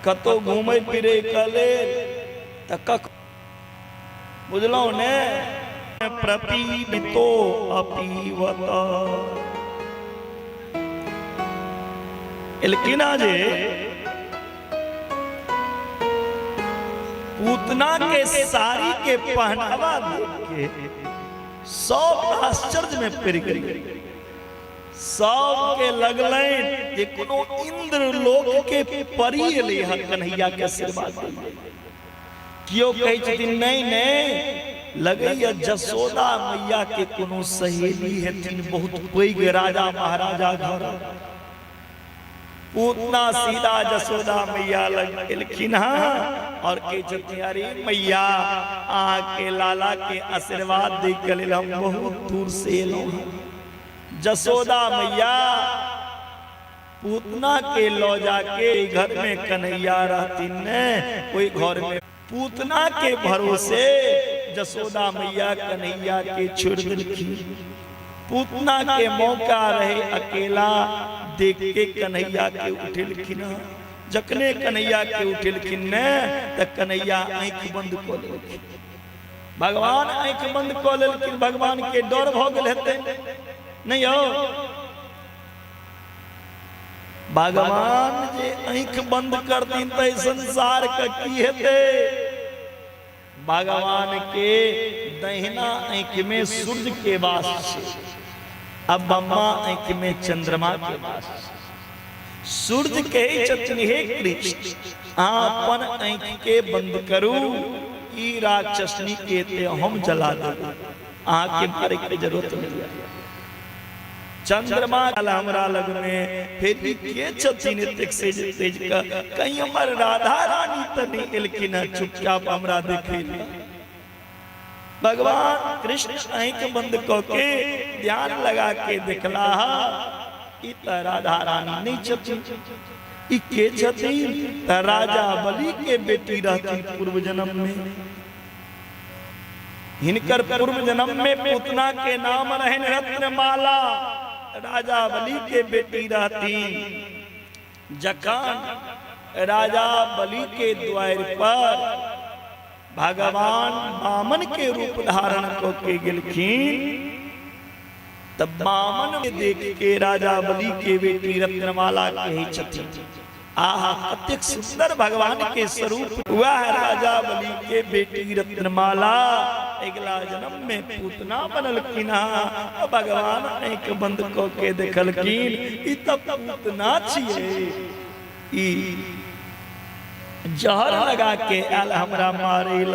कतहु घुमै फिरैके लेल तऽ कख बुझलहुँ ने प्रपीडितो अपीवत एलखिन जे पूतना के साड़ी के पहनावा देख के सब आश्चर्य में पड़ गेल। सबके लगलनि जे कोनो इंद्र लोक के परी एलै हँ कन्हैया के आशीर्वाद दै। केओ कहै छथिन नहि नहि, लगैया जसोदा मैया के कोनो सहेली हेथिन बहुत पैघ राजा महाराजा घर। पूतना सीधा जसोदा मैया लग एलखिन हँ और कहै छथिन अरे मैया, अहाँके लाला के आशीर्वाद दै के लेल हम बहुत दूर से एलहुँ हँ। जसोदा मैया पूतना के लऽ जाके घर में कन्हैया रहथिन ने ओहि घर में पूतना के भरोसे जसोदा मैया कन्हैया के छोड़ देलखिन। पूतना के मौका रहे अकेला देख के कन्हैया के उठेलखिन। जखने कन्हैया के उठेलखिन ने त कन्हैया आँखि बंद कऽ लेलखिन। भगवान आँखि बंद कऽ लेलखिन, भगवान के डर भऽ गेल हेतै नहीं हो? भगवान जे आँखि बंद करथिन तऽ संसार के की हेतै? भगवान के दहिना आँखि में सूर्य के वास छै, आ बम्मा आँखि में चंद्रमा के वास छै। सूर्य कहै छथिन हे कृष्ण, अहाँ अपन आँखि के बंद करू, ई राक्षसनी के ते हम जला देबै, अहाँ के मारे के जरूरत नहीं है। चंद्रमा हमरा लग में फिर ई के छथिन एतेक से तेज के, कहीं हमर राधा रानी तऽ नहीं एलखिन हँ चुपचाप हमरा देखै लए। भगवान कृष्ण आँखि बंद कऽ के ध्यान लगा के देखला, ई तऽ राधा रानी नहीं छथिन, ई के छथिन? तऽ राजा बलि के बेटी रहथिन पूर्व जन्म में। हिनकर पूर्व जन्म में पूतना के नाम रहन रत्नमाला, राजा बलि के बेटी रहथिन। जखन राजा बलि के द्वार पर भगवान वामन के रूप धारण कऽ के गेलखिन तब वामन के देख के राजा बलि के बेटी रत्नमाला कहै छथिन, आहा कतेक सुंदर भगवान के स्वरूप। वह राजा बलि के बेटी रत्नमाला अगिला जन्म में पूतना बनलखिन। भगवान आँखि बंद कऽ के देखलखिन, ई तऽ पूतना छियै, ई जहर लगा के आयल हमरा मारे ल,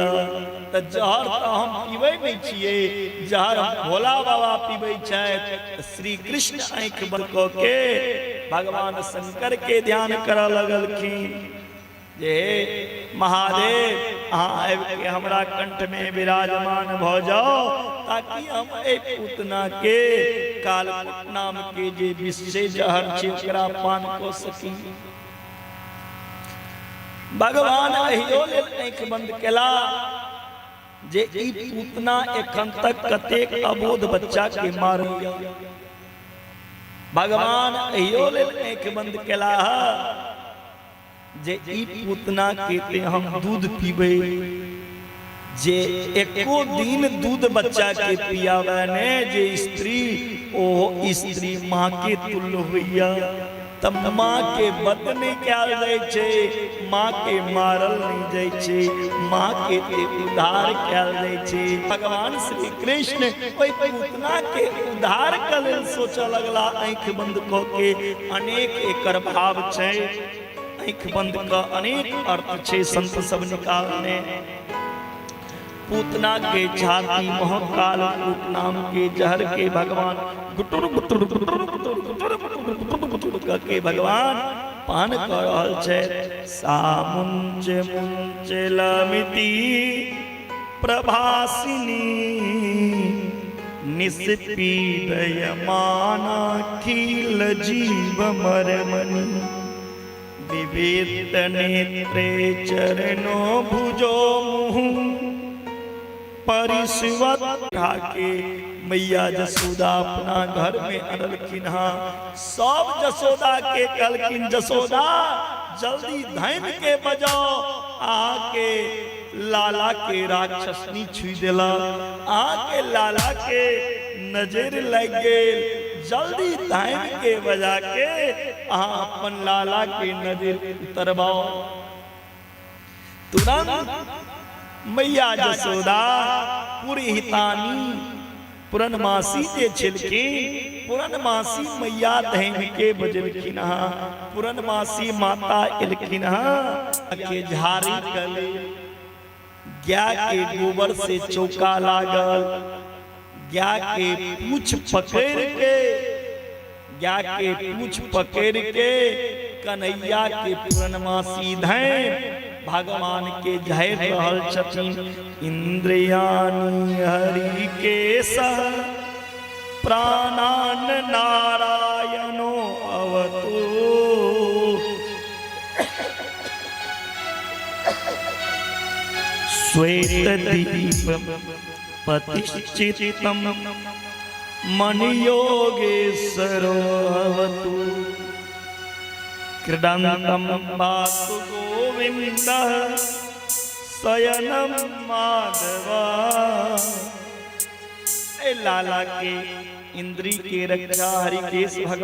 तऽ जहर तऽ हम पीबै नहि छियै, जहर भोला बाबा पीबै छथि। श्री कृष्ण आँखि बंद कऽ के भगवान शंकर के ध्यान करऽ लगलखिन जे हे महादेव, अहाँ आबि के हमरा कंठ में विराजमान भऽ जाओ ताकि हम एहि पूतना के कालकूट नाम के जे विष छै, जहर छै, ओकरा पान कऽ सकी। भगवान एहियो लेल आँखि बंद केला जे ई पूतना एखन तक कतेक अबोध बच्चा के मारैया। भगवान एहियो लेल आँखि बंद केला जे ई पूतना के ते हम दूध पीबै, जे एको दिन दूध बच्चा के पियावे ने जे स्त्री, ओ स्त्री माँ के तुल्य होइया। तब माँ के बद नहीं कयल जाइ छै, माँ के मारल नहीं जाइ छै, माँ के ते उद्धार कयल जाइ छै। भगवान श्री कृष्ण ओहि पूतना के उद्धार के लेल सोचऽ लगला आँखि बंद कऽ के। अनेक एकर भाव छै, आँखि बंद कऽ अनेक अर्थ छै संत सब निकालने। पूतना के छाती महाकाल कूट नाम के जहर के भगवान गुटुर गुटुर गुटुर गुटुर गुटुर गुटुर गुटुर गुटुर के भगवान पान कऽ रहल छै। सामुंच मुंच लमिति प्रभासिनी निष्पीडयमानाखिल जीव मरमनि विवेत नेत्रे चरणो भुजो मुहु परिस्वत के मैया जसोदा अपना घर में अनलखिन। हाँ, सब जसोदा के कहलखिन, जसोदा जल्दी धैन के बजाओ। अहाँ के लाला के राक्षसनी छुई देलक, अहाँ के लाला के नजर लागि गेल, जल्दी धैन के बजा के अहाँ अपन लाला के नजर उतरबाओ। तुरंत मैया जसोदा पुरहितानी पूर्णमासी जे छलखिन, पूर्णमासी मैया धैन के बजलखिन हँ, पूर्णमासी माता एलखिन हँ के झाड़ी कले गाय के गोबर से चौका लागल, गाय के पूछ पकड़ के, गाय के पूछ पकड़ के कन्हैया के पूर्णमासी धैन भगवान के झाड़ि रहल छथिन। इंद्रियाणि हरि के सह प्राणान नारायणो अवतु। श्वेत दीप पतिश्चितम मन योगेश्वरो अवतु। क्रीडन्तं पातु गोविन्दः शयनं माधवा। ए लाला के इंद्री के रक्षा हरिकेश भगवान।